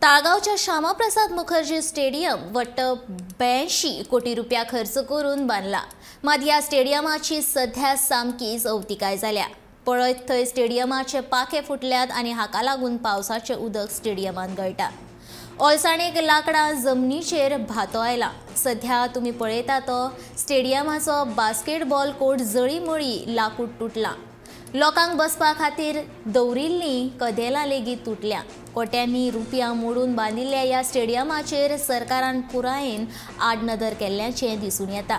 ताळगांवच्या Shyama Prasad Mukherjee stadium वट्ट 82 कोटी रुपया खर्च करून बांदला. मात ह्या स्टेडियमाची सध्या सामकीच अवतिकाय जाल्या. पळयत थंय स्टेडियमाचे पाखे फुटल्यात आनी हाका लागून पावसाचें उदक स्टेडियमांत गळटा. ओलसाणेक लाकडां जमनीचेर भातो आयला. सध्या तुमी पळयता तो स्टेडियमाचो बास्केटबॉल कोर्ट जळीमळी लाकूड तुटला. लोकांक बसपा खातीर दवरिल्लीं कदेलां लेगीत तुटल्या. कोट्यांनी रुपया मोडून बांदिल्ल्या ह्या स्टेडियमाचेर सरकारान पुरायेन आडनदर केल्ल्याचें दिसून येता.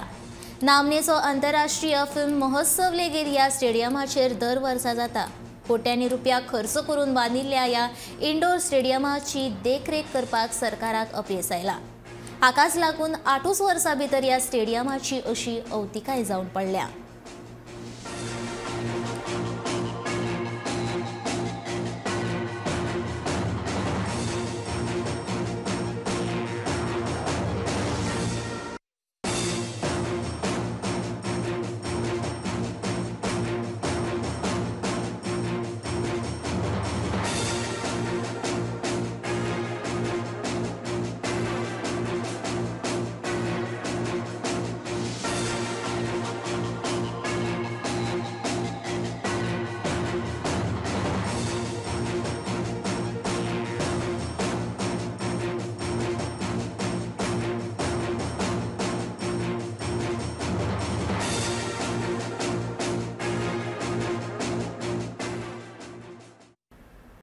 नामनेचो आंतरराष्ट्रीय फिल्म महोत्सव लेगीत ह्या स्टेडियमाचेर दर वर्सा जाता. कोट्यांनी रुपया खर्च करून बांदिल्ल्या ह्या इंडोर स्टेडियमाची देखरेख करपाक सरकाराक अपेस आयला. हाकाच लागून 8 वर्सां भितर ह्या स्टेडियमाची अशी अवतिकाय जावन पडल्या.